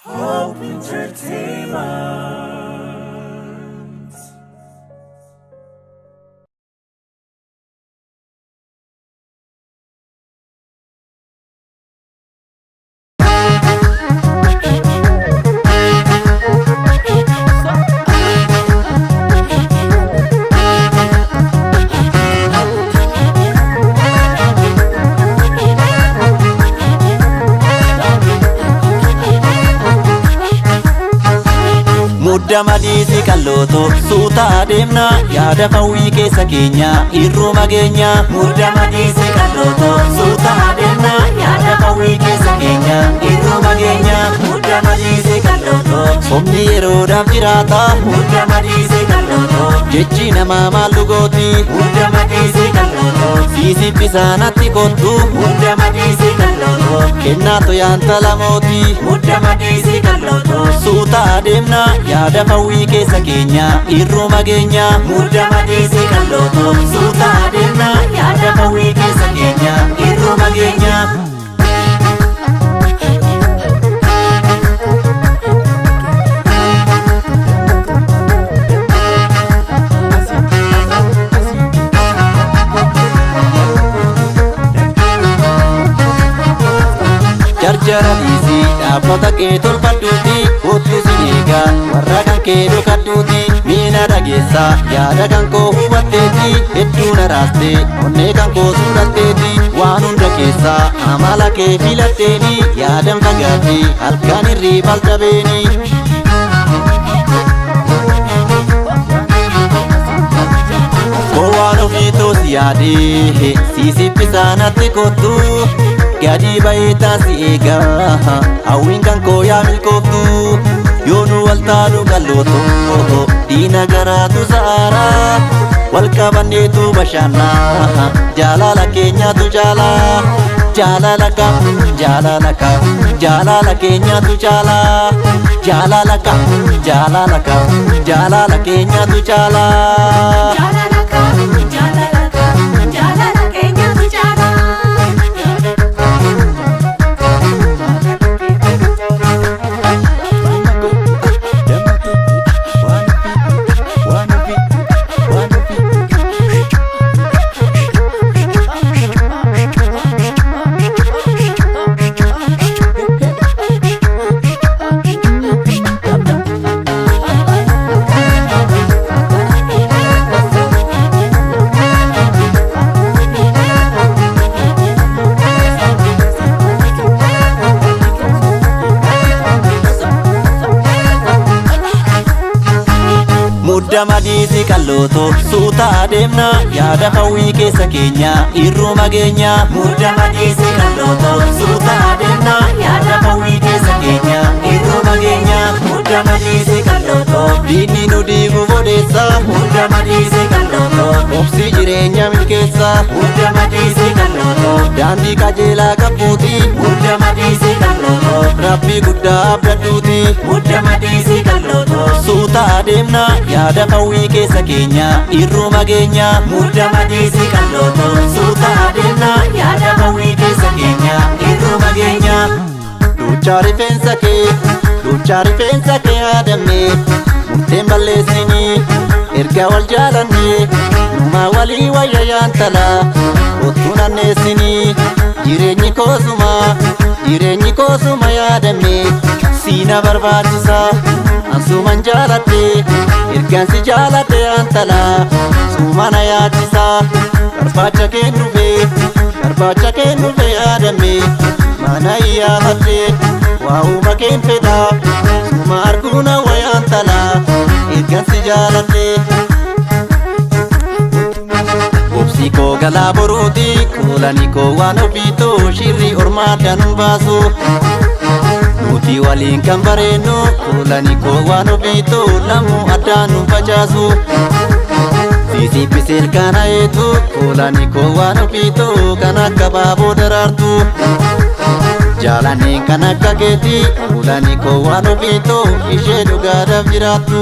Hope Entertainment. Mudda madiisi qallooto suuta adeemna yaada fawwii keessa keenya irruma geenya. Mudda madiisi qallooto suuta adeemna yaada fawwii keessa keenya irruma geenya. Mudda madiisi qallooto somni yeroodhaaf jiraata. Mudda madiisi qallooto jechi namaa maal dhugooti. Mudda madiisi qallooto siisi bisaanatti kottu. Mudda madiisi qallooto kennaa toyaan talamooti. Mudda madiisi qallooto suuta adeemna yaada fawwii keessa keenya irruma geenya. Mudda madiisi qallooto suuta adeemna yaada fawwii keessa keenya irruma geenya. Jarjara dhiisii dhaabbata kee tolfadhuuti kottu sin eegaa warra kan kee dhokadhuuti miina dhageessaa yaada kan koo hubatteeti hedduu na raastee onnee kan koo suudhatteeti waan hunda keessaa amala kee filatteeni yaadan fagaatti halkan hirriibal dhabeeni. Koo waan ofiituu si yaadee siisiphisaanatti kottu gadi bahee taasi eegaa hawwiin kan koo yaa milkooftu yoo nu wal taanu qallooto diina garaatu sa'aaraa wal qabanneetu bashaannaa jaalala keenyaatu caalaa jaalala ka jaalala ka jaalala keenyaatu caalaa jaalala ka jaalala ka jaalala keenyaatu caalaa. Jaalalaka, jaalalaka, jaalala keenyatu caala. Mudda madiisi qallooto suuta adeemna yaada fawwii keessa keenya irruma geenya. Mudda madiisi qallooto suuta adeemna yaada fawwii keessa keenya irruma geenya. Mudda madiisi qallooto diinni nu diiguuf odeessa. Mudda madiisi qallooto obsi jireenya milkeessa. Mudda madiisi qallooto daandii qajeelaa qabbuuti. Mudda madiisi qallooto rabbii guddaa abdadhuuti. Mudda madiisi qallooto suuta adeemna yaada fawwii keessa keenya irruma geenya. Mudda madiisi qallooto suuta adeemna yaada fawwii keessa keenya irruma geenya. Duuchaa rifeensa kee duuchaa rifeensa kee yaadamme murteen balleessinii erga wal jaalannee numaa walii wayya yaantala kottuu nanneessinii jireenyi koosuma jireenyi koosuma yaadamme siina barbaachisa ansuman jaaladhe ergaan si jaaladhe yaantala suumana yaachisa barbaacha keen dhufe barbaacha keen dhufe yaadamme mana iyyaafadhe waa'uma keen fedha suma arguun hawwa yaantala ergaan si jaaladhe. Obsi koo galaa boruuti kuulani koo waan ofiitu shirri ormaa danuun baasu. Nuti waliin kan bareennu kuulani koo waan ofiitu lamuu addaan nu facaasu. Siisippis ilkaan eetu kuulani koo waan ofiitu kan akka baaboo daraartu. Jaalanneen kan akka keeti kuulani koo waan ofiitu ishee dhugaadhaaf jiraattu.